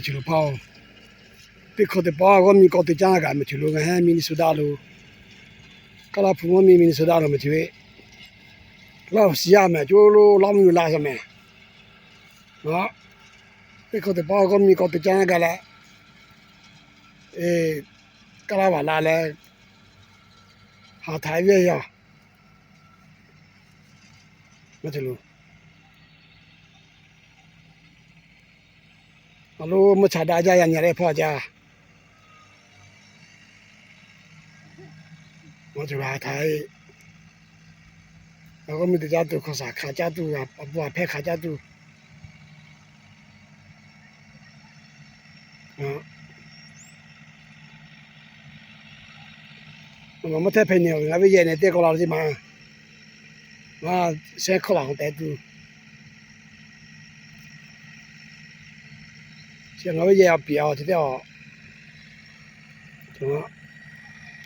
Ceuˬ lo hpaˇ-oˬ, teˇ hkawˇ teˇ paˆ g'awˇ miˇ kawˆ te caˇ gaˬ mehˍ ceuˬ lo ngaˬ hui Minnesota lo, Kaˇlaˇ hpu mawˇ miˇ Minnesota lo mehˍ ceuˬ ve, Laˇ huˍ shiˍ yaˇ mehˍ co lo Laˇ mvuhˇ miˬ la shaˍ mehˍ. Teˇ hkawˇ teˇ paˆ g'awˇ miˇ kawˆ te caˇ gaˬ leh, Kaˇlaˇ vaˬ la leh, haˍ htaꞈ ve yaˇ, a lo mvuhˇ cha daꞈ jaˇ yaˇ nyi leh hpawˇ jaˇ. Maˇ cawˬ la htaꞈ, g'awˇ miˇ te caˇ tuˬ, hkawˇ shaˍ hkanˍ caˇ tuˬ, a bon a hpehˇ hkanˍ caˇ tuˬ. Maˇ maˇ hteˇ hpehꞈ nyi ngaˬ ve yehˬ nehˬ teˇ k'aw la ve maˇ, maˇ shehˉ hkawˇ laˬ k'o tehꞈ tuˬ. Chi ngaˬ ve yehˬ a piˍ a chi teˇ a,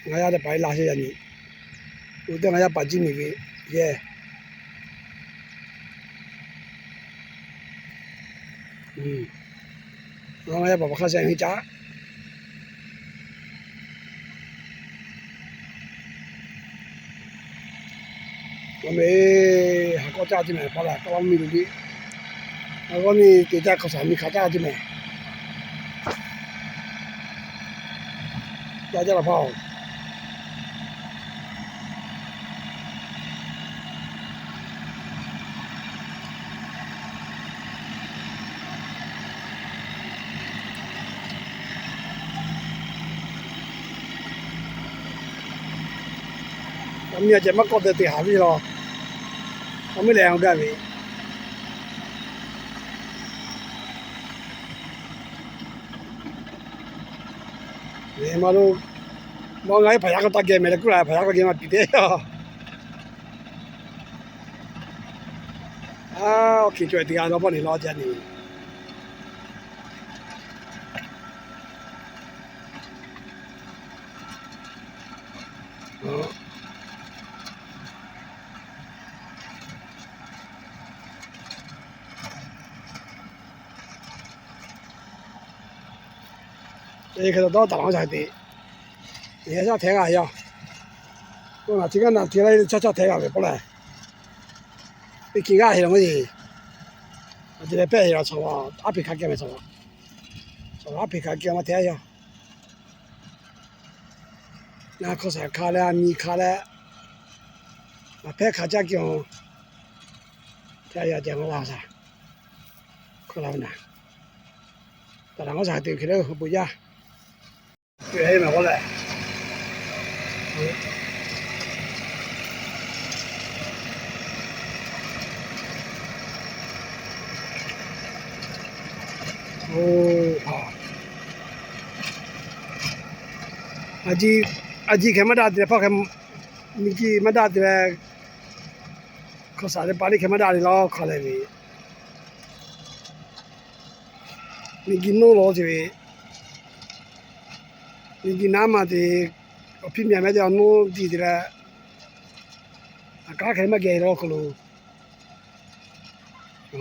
ngaˬ yaˇ teˇ hpaˍ e la shehˍ yaˇ nyi, oˇ teˇ ngaˬ yaˇ paˍ jiˇ miˬ ve yehˬ. Ngaˬ yaˇ paˍ paˍ hk'a shehˍ henˇ caˉ. Awˬ meh, haˍ kawˆ caˇ teˇ mehˍ, paˍ laˬ kawˆ miˇ lo liˇ, a g'awˇ miˇ te caˇ hk'awꞈ shaˍ miˇ hkanˍ caˇ teˇ mehˍ. Caˇ caˇ la hpaˇ-oˬ. Awˬ miˇ a ceh maˇ kawˆ te te haˍ viˇ law. Awˬ miˇ lehˬ awˬ gaˇ ve, maˇ lo, maˇ ngaˬ iˉ hpaˍ yaˇ k'aw taˇ geh mehˍ leh kuˉ la hpaˍ yaˇ k'aw geh maˇ piˍ teˇ a. A, awˬ hkiˬ cawˬ e teˇ g'aˇ law pawˆ nyi law jaˇ nyi. Hk'e te dawˇ taˍ laˬ shaˍ te, yaˇ shaˉ htehꞈ g'a yaˇ. K'o naˬ hteˇ g'aˇ naˬ hteˇ la caˇ caˇ htehꞈ g'a ve k'oˆ leh, teˇ hkiˬ g'aˇ heˍ laˬ maˇ yeˬ. A te leh pehˇ heˍ laˬ chaw, aˉ hpeꞈ hkanˍ kehˬ mehˍ chaw, chaw aˉ hpeꞈ hkanˍ kehˬ maˇ hteˇ yaˇ. Ngaˬ hk'awꞈ shaˍ hkanˍ leh a nyi hkanˍ leh, a hpehˇ hkanˍ caˇ kehˬ-oˬ. Hteˇ yaˇ ceh maˇ g'a shaˍ. Hkawˇ la ve naˬ, taˍ laˬ ngaˇ shaˍ te hk'e le bon yaˇ. Tuˬ heˆ mehˍ k'oˆ leh, a ji, a ji hkeh maˇ daꞈ te leh hpawˇ hkeh, miˬ guiˬ maˇ daꞈ te leh, hkawˇ shaˍ teˇ pa liˇ hkeh maˇ daꞈ le law hk'a leh ve, miˬ guiˬ nawˇ law ce ve, miˬ guiˬ naˉ ma te, awˬ hpiˇ mehˍ mehˍ te awˬ nawˇ tiˇ te leh, a kanˉ hkeh maˇ geh law hk'aw lo. A,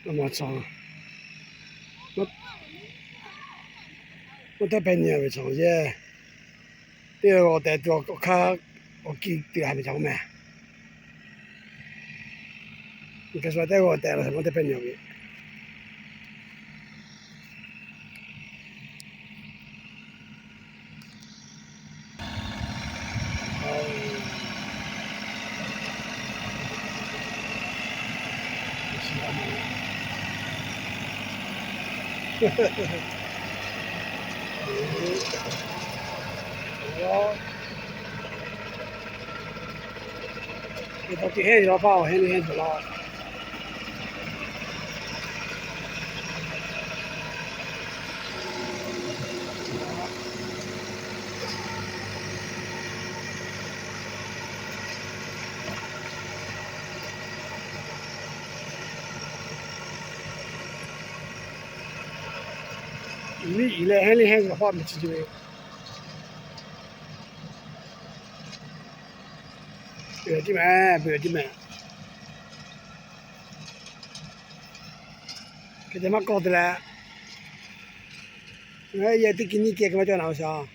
maˇ, maˇ hteˇ hpehꞈ nyi ve chaw yehˬ, teˇ g'aw tehꞈ tuˬ awˬ hk'aˇ, awˬ kiˇ te g'a ve chaw mehˍ. Hk'e shu teˇ g'aw tehꞈ la maˇ hteˇ hpehꞈ nyi ve. Taw ti hehnˇ law paˇ-oˬ, hehnˇ hehnˇ tuˬ law. Liˇ iˍ leh hehnˇ liˇ hehnˇ tuˬ law paˇ mehˍ chi ce ve. Peuˬ tiˉ mehˍ, peuˬ tiˉ mehˍ. Te maˇ kawˆ te leh, yehˬ teˇ ki nyiˇ kehˬ k'ai maˇ cawˇ naˍ-o shaˍ.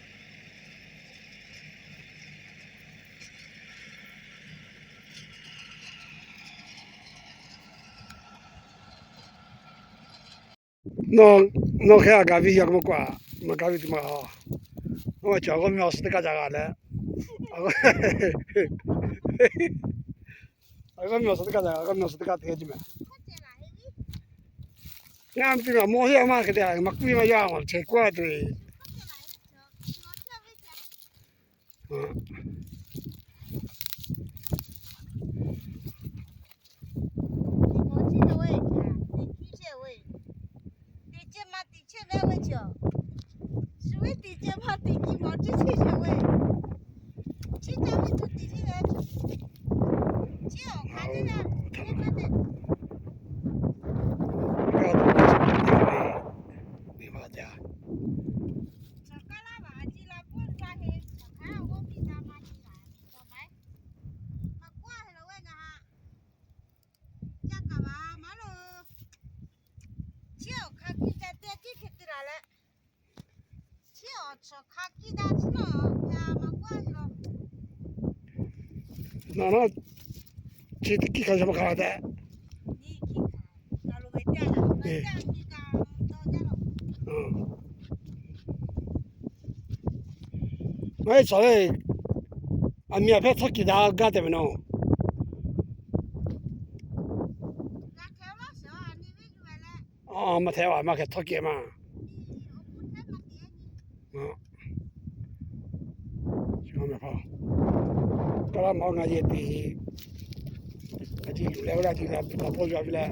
Nawˬ hk'e a gaˬ ve yaꞈ k'aw maˇ kawˆ, maˇ gaˬ ve teˇ maˇ a. Oˇ ve chaw g'awˇ miˇ awˬ suhˍ teˇ kaˇ ca g'a leh, a g'awˇ miˇ awˬ suhˍ teˇ kaˇ ca, a g'awˇ miˇ awˬ suhˍ teˇ kaˇ te g'a jiˇ mehˍ. Ngaˬ teˇ maˬ mawˬ heˆ maˇ hk'e te, maˇ k'oˆ maˇ yaˇ maˬ chehˇ k'oˆ a tuˬ. Naˬ naˉ, chi teˇ kiˇ hk'a sha maˇ hk'a la tehꞈ. Maˇ heˆ, chaw le, aˬ miˍ aˬ hpehˇ htawˇ kiˬ daꞈ gaˇ tehꞈ mehˍ nawˬ. Maˇ hte a, maˇ hk'e htawˇ kiˬ maˇ. Kaˇ laˇ maˇ ngaˬ yehˬ te, a ciˉ luˬ leh oˇ laˇ ti la pawˇ yaˇ ve leh,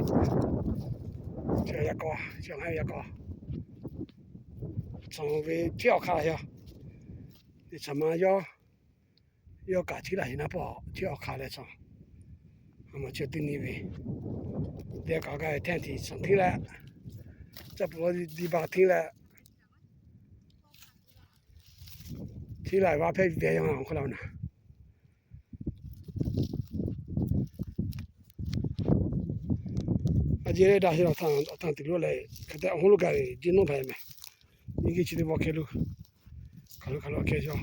chi yaꞈ k'aw, chi ngaˬ yaꞈ k'aw, chaw ve chi awˬ hk'aˇ yaˇ, teˇ chaw ma yawˇ, yawˇ kaꞈ chi laˇ heˍ naˉ pawˆ chi awˬ hk'aˇ leh chaw, a maˬ chi teˇ nyi ve, teˇ kaꞈ gaˇ ve hteˇ tiꞈ chaw hteˇ leh, caˇ peuˬ diˇ baˬ hteˇ leh, hteˇ la ve a hpehˇ ve te yaˇ awˬ hk'aw la naˬ. A ciˉ leh daꞈ heˆ, awˬ tanˇ te lo leh hk'e te awˬ hoˉ lo gaˬ ve jiˇ nawˉ hpehꞈ mehˍ. Nyi geh chi teˇ pawˆ hkeh lo, hk'aˬ lo hk'aˬ lo hkeh shaw.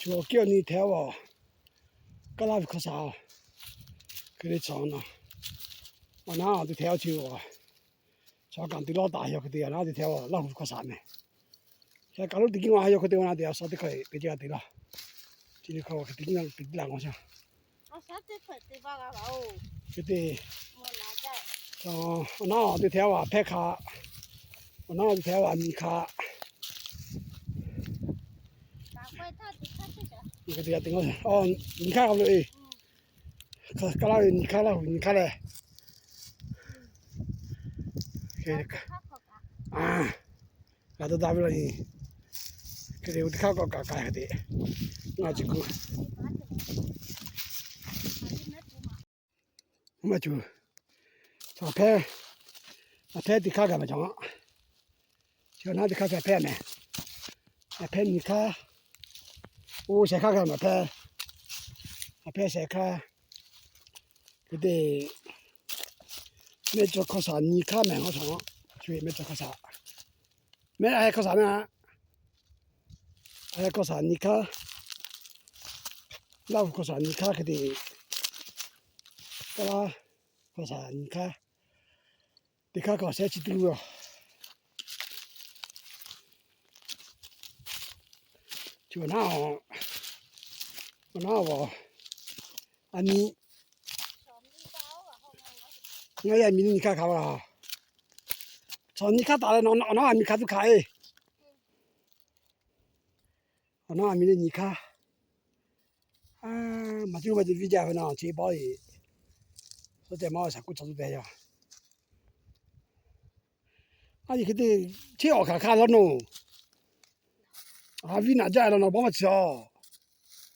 Chaw kiˇ awˬ nyi hteˇ a, Kaˇ laˇ ve hkawˇ shaˍ, hk'e le chaw na, awˬ naˉ teˇ hteˇ a chi a, chaw kaꞈ te lawˇ taˍ yaw hk'e te awˬ naˉ teˇ hteˇ a Laˇ huˍ hkawˇ shaˍ mehˍ. Hk'e kaˬ lo teˇ kiˇ ngaˬ ha yaw hk'e te awˬ naˉ te a shaw teˇ hk'aˇ peˇ jaˇ te laˇ. Chi nyi hk'aˇ hk'e te kiˇ ngaˬ te laˇ ngaw shaˍ. Hk'e te, awˬ naˉ teˇ hteˇ a hpehˇ hk'a, awˬ naˉ teˇ hteˇ a nyi hk'a, nyi hk'aˇ k'a lo e, Kaˇ laˇ ve nyi hk'aˇ, Laˇ huˍ nyi hk'aˇ leh, g'a dawˇ daꞈ ve la nyi, hk'e te teˇ hk'aˇ k'awꞈ kaꞈ k'ai hk'e te, ngaˬ chi kuˬ maˇ cuˬ, a hpehˇ, a hpehˇ teˇ hk'aˇ kaꞈ maˇ cawˬ. Chi awˬ naˉ teˇ hk'aˇ ca hpehˇ mehˍ. A hpehˇ nyi hk'aˇ, oˇ shehˍ hk'aˇ kaꞈ maˇ hpehˇ. A hpehˇ shehˍ hk'aˇ, hk'e te, mehˆ cawˬ hkawˇ shaˍ nyi hk'aˇ mehˍ. Awˬ shaˍ, chi mehˆ cawˬ hkawˇ shaˍ, mehˆ a hkawˇ shaˍ na, a hkawˇ shaˍ nyi hk'aˇ, Laˇ huˍ hkawˇ shaˍ nyi hk'aˇ hk'e te, Kaˇ laˇ hkawˇ shaˍ nyi hk'aˇ, teˇ hk'aˇ kaꞈ shehˉ chi tuˬ yoˬ. Chi awˬ naˉ, awˬ naˉ a, a nyi, ngaˬ yaˇ miˬ nyi hk'aˇ hk'a va, chaw nyi hk'aˇ taˍ leh awˬ naˉ a miˬ hk'a tuˬ hkanˍ e. Awˬ naˉ a miˬ le nyi hk'aˇ, maˇ cuˇ maˇ te viˇ jaˇ ve na chi bawˆ e, suh tehꞈ maˇ shaˍ kuˇ chaw tuˬ tehꞈ yaˇ. A yeˬ hk'e te, cheˇ awˬ hkanˍ hk'aˇ law nawˬ, a viˉ naꞈ jaˇ law nawˬ bawˆ maˇ chi a.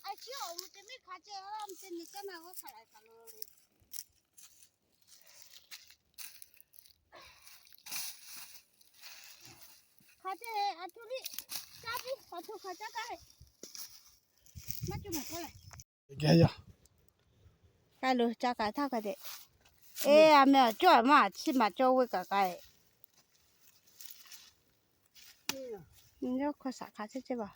A ciˉ awˬ mvuh te miˉ hk'a ceh a, mvuh te nyi caˉ na g'awˇ hk'a la hk'a lo le. K'ai lo ca k'ai htaˇ hk'a te. Eˬ, a meh awˬ cawˇ a maˇ chiˇ maˬ cawˇ ve kaꞈ k'ai. Yawˇ hkawˇ shaˍ hk'a chehˇ chehˇ baˬ.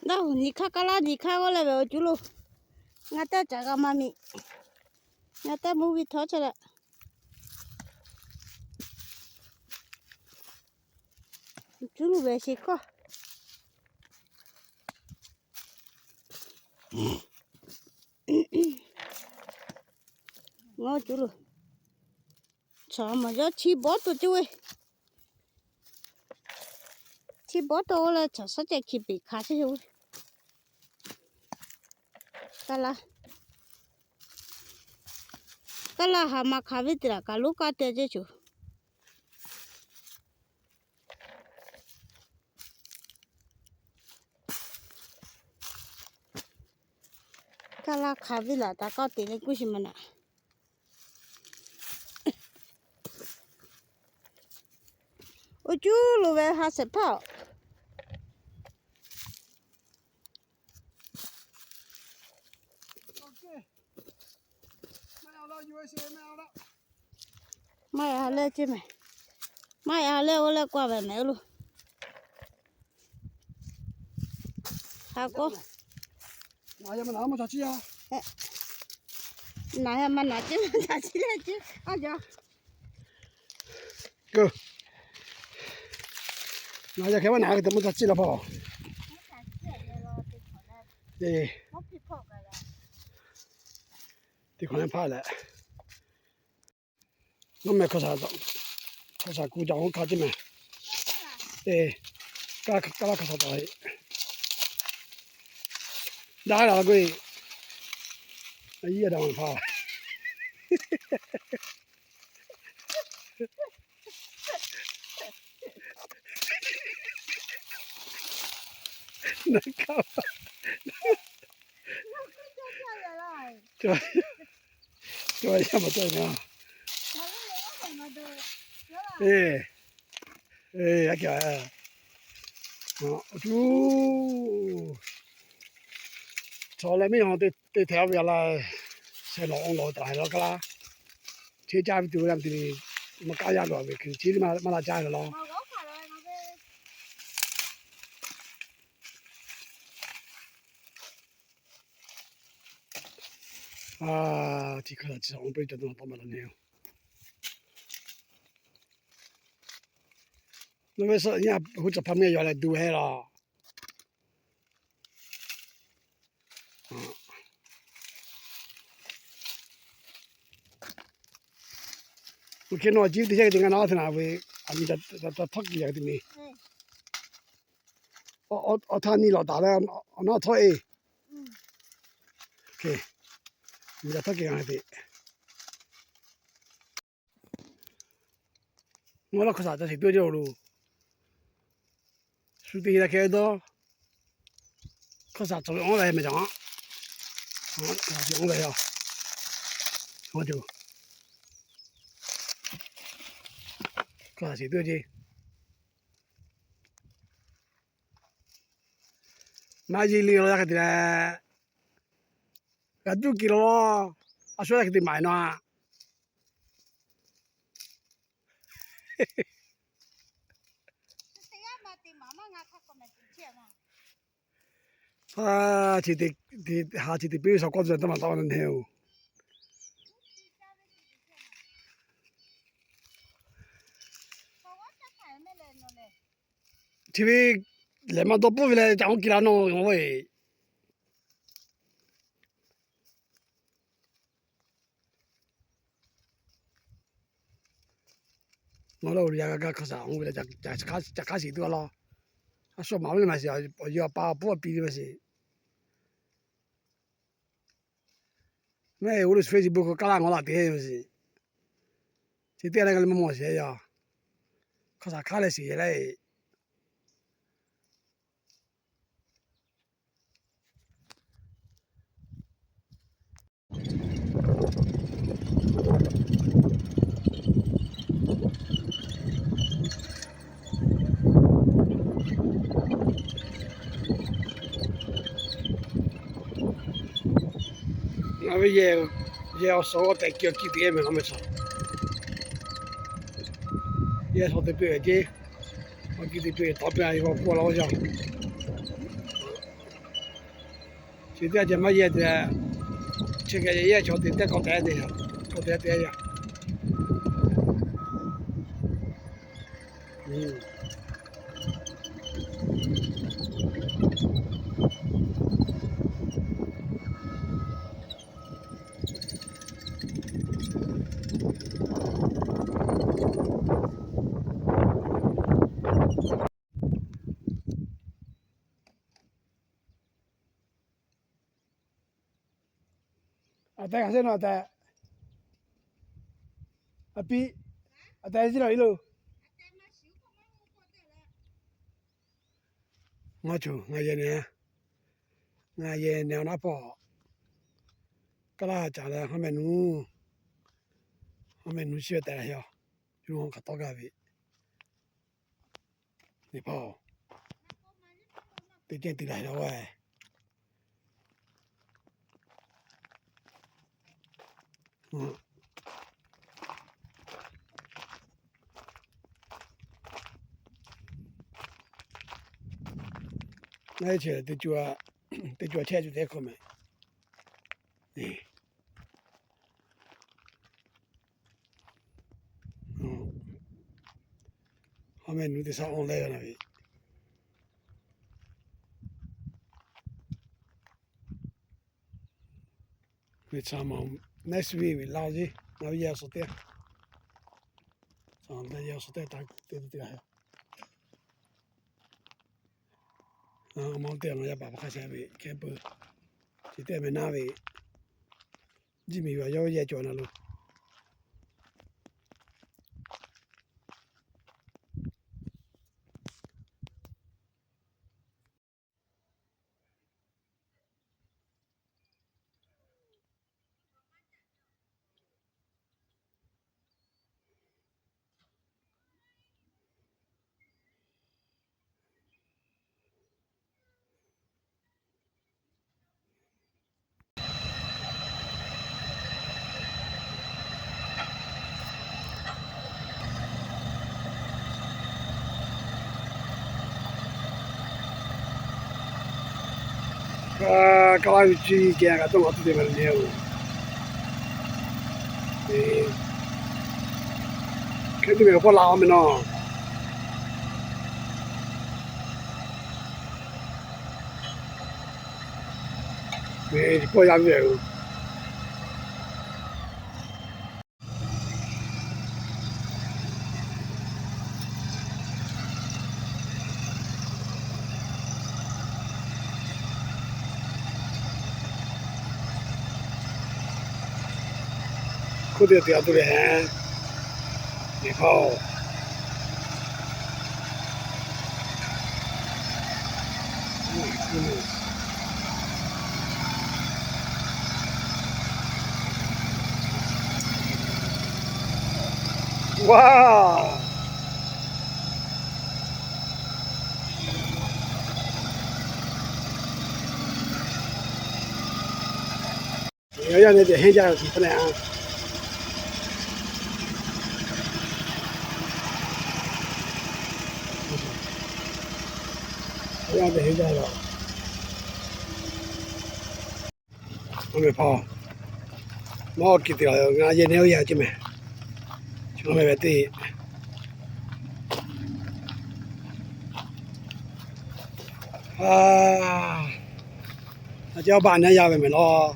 Naˆ hoꞈ nyi hk'aˇ, kaˇ laˇ nyi hk'aˇ g'awˇ leh ve awˬ cuˉ lo. Ngaˬ tehˉ caꞈ g'a maˇ miˬ. Ngaˬ tehˉ mvuhˇ ve htawˇ chehˇ leh, cuˉ lo ve sheˍ hkawˇ. Ngaˬ cuˉ lo chaw maˬ yawˇ chi bawˆ to cuˇ ve. Chi bawˆ to leh chaw shaˉ ceh hki peꞈ hk'a chehˇ ve. Kaˇ laˇ, kaˇ laˇ ha ma hk'aˬ ve teˇ laꞈ kaꞈ lonˉ kaˇ te ceh choˬ. Kaˇ laˇ hk'aˬ ve laꞈ taˍ k'aw te leh kuˇ shiˍ maˬ naꞈ. Awˬ cuˉ lo ve ha shehˍ hpaˇ-oˬ. Maˇ yaꞈ ha leh ceˇ mehˍ. Maˇ yaꞈ ha leh oˇ leh k'oˆ ve mehˍ oˇ lo. Ha k'o, naˬ yaꞈ ma naˬ ceˇ, naˬ yaꞈ ma naˬ ceˇ, maˇ ca ciˇ leh ceˇ a jaˇ. Naˬ yaꞈ hk'e maˇ naˬ hk'e te maˇ ca ciˇ la hpaw. Teˇ hk'awꞈ leh hpaˇ leh, nawˬ meh hkawˇ shaˍ, hkawˇ shaˍ kuˬ caꞈ oˇ hk'a ceˇ mehˍ. Eˬ, kaˇ laˇ hkawˇ shaˍ taˍ ve. Daꞈ la k'oˆ-e. A yiˉ a daꞈ maˬ hpaˇ. Naˬ kaˇ cawˬ yaˇ maˬ cawˬ na. Eˬ, eˬ, a kaꞈ, a cuˉ, chaw leh miˇ hawˬ te te hteꞈ a ve a laˇ, shehˍ lawˬ awˬ lawˬ taˍ la kaˇ laˇ. Cheˇ caˇ ve tuˬ ve a te ve, maˇ kaˇ yaˇ lo ve hk'e cheˇ maˇ la caˇ ve law. A, chi hk'a la chi sa oˇ peˇ ca to ma taw ma la ne yoˬ. Nawˬ ve suh yaˇ hui caˬ hpa meh yaw leh duˬ heh laˬ. Oˇ hk'e nawˬ jiˇ teˇ yanˇ te ngaˬ naˉ te naˍ ve, a miˬ ca htawˇ kiˬ yaꞈ te miˬ. Awˬ htaˇ nyi lawˬ taˍ leh awˬ naˉ htawˇ e. Miˬ ca htawˇ kiˬ ngaˬ te. Ngaˬ laˇ hkawˇ shaˍ ca sheˍ tuˬ ceˇ lo. Shu te la hk'e dawˇ. Hkawˇ shaˍ cawˬ ve awˬ leh meh caˬ a. Awˬ leh a, hkawˇ shaˍ sheˍ tuˬ ceˇ. Maˇ yeˇ le law yaˇ hk'e te leh, g'a duˇ kiˬ law, a shu yaˇ hk'e te maˍ e naw a. Chi te, ha chi te piˇ ve shaˍ k'awˇ tcuh taˇ maˍ taw na ne oˬ. Chi ve lehˬ maˇ dawˇ puiˉ ve leh ca oˇ kiˬ la nawˬ ve. Nawˬ leh oˇ lo yaꞈ g'a gaˇ hk'aˇ suh awˬ ve leh, ca hk'aˇ shiˍ tuˬ a law. A shu maˍ ve le maˇ shiˍ, yawˇ pa pfuhˇ a piˇ ve maˇ shiˍ. Mehˆ oˇ lo Facebook kaˇ laˇ ngawˬ laˇ te maˇ shiˍ. Chi teˇ g'aˇ leh g'a leh maˇ mawˬ shiˍ yaˇ. Hk'aˇ suh hk'aˇ leh shiˍ yehˬ leh Ngaˬ ve yehˬ, yehˬ awˬ suhˍ g'aw tehꞈ kiˬ awˬ kiˇ te mehˍ k'oˆ mehˍ suhˍ. Yehˬ suhˍ te piˇ ve ceˇ, awˬ kiˇ te piˇ ve tawˇ piˇ a ve k'oˆ laˇ oˇ yaˇ. Chi teˇ g'aˇ ceh maˇ yehˬ te, chi kaꞈ yehˬ yehˬ chaw te tehꞈ k'awꞈ te te, k'awꞈ te te yaˇ. A tehꞈ hk'aˬ sehˉ nawˬ a tehꞈ, a piˇ, a tehꞈ ziˉ la ve lo. Ngaˬ cuˬ ngaˬ yehˬ nehˬ, ngaˬ yehˬ nehˬ awˬ naˉ pawˆ kaˇ laˇ caˍ leh haˉ mehˆ nuˇ, haˉ mehˆ nuˇ chi ve tehꞈ la yaˇ, yawˇ hk'aˬ tawˇ gaˇ ve. Neˇ hpaˇ, teˇ cehˇ te la la ve. Naˆ eˉ chi teˇ co, teˇ co chehˇ cuˬ teˇ hkawˇ mehˍ. Haˉ mehˆ nuˇ teˇ shaˉ awˬ leh g'a na ve, ve cha ma next week ve laˇ zeˇ, ngaˬ ve yehˬ suhˍ teˇ, yehˬ suhˍ teˇ taꞈ te te a. A ma teˇ a ma yaˇ paˍ hk'a shehˍ ve hkehˇ peuˬ, chi teˇ meh naˉ ve, jiˇ miˬ ve yawˇ yehˬ cawˬ na lo. Kaˇ laˇ ve chi kehˬ kaꞈ tawˇ ngaˬ tuˬ te ve le oˬ. Hk'e te ve k'awꞈ la a meh nawˬ. Pawˆ yaˇ ve yoˬ. Hk'oˆ te te a tuˬ leh, neˇ hpaˇ-oˬ. Wa! Yaˇ yaˇ nehˬ teꞈ henˇ jaˇ ve tuˬ hk'e leh a. Yaˇ teꞈ henˇ jaˇ ve a. Awˬ meh hpaˇ, maˇ awˬ kiˬ te a, ngaˬ yehˬ nehˬ oˇ yaˇ ceˇ mehˍ. Chaw meh ve teˇ, a, a ceh awˬ baˆ nehˬ yaˇ ve mehˍ law.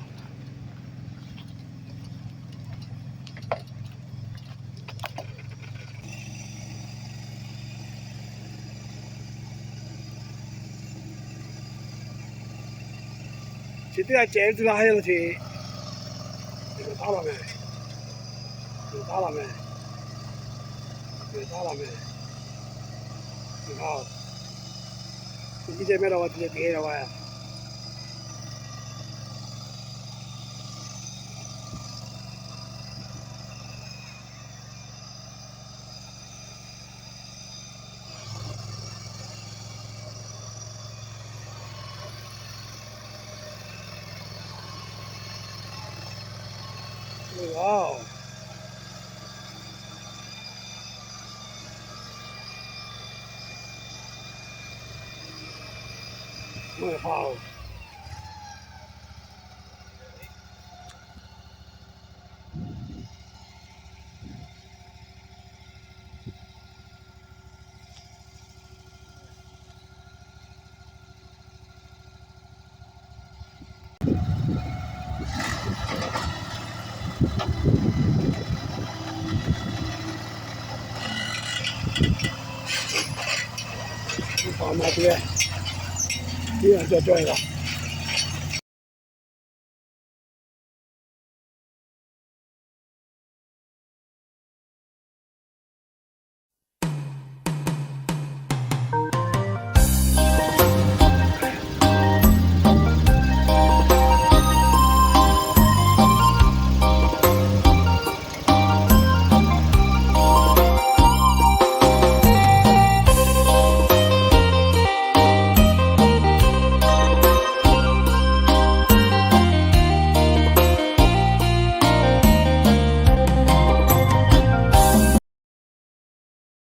Teˇ g'aˇ cehˬ ve tcuh la hk'e lo ce, taˉ la meh, taˉ la meh, taˉ la meh, a, teˇ cehˬ meh la va, teˇ cehˬ te la va. Teˇ hpaˍ ma te, teˇ g'aˇ cawˬ cawˬ e laˬ.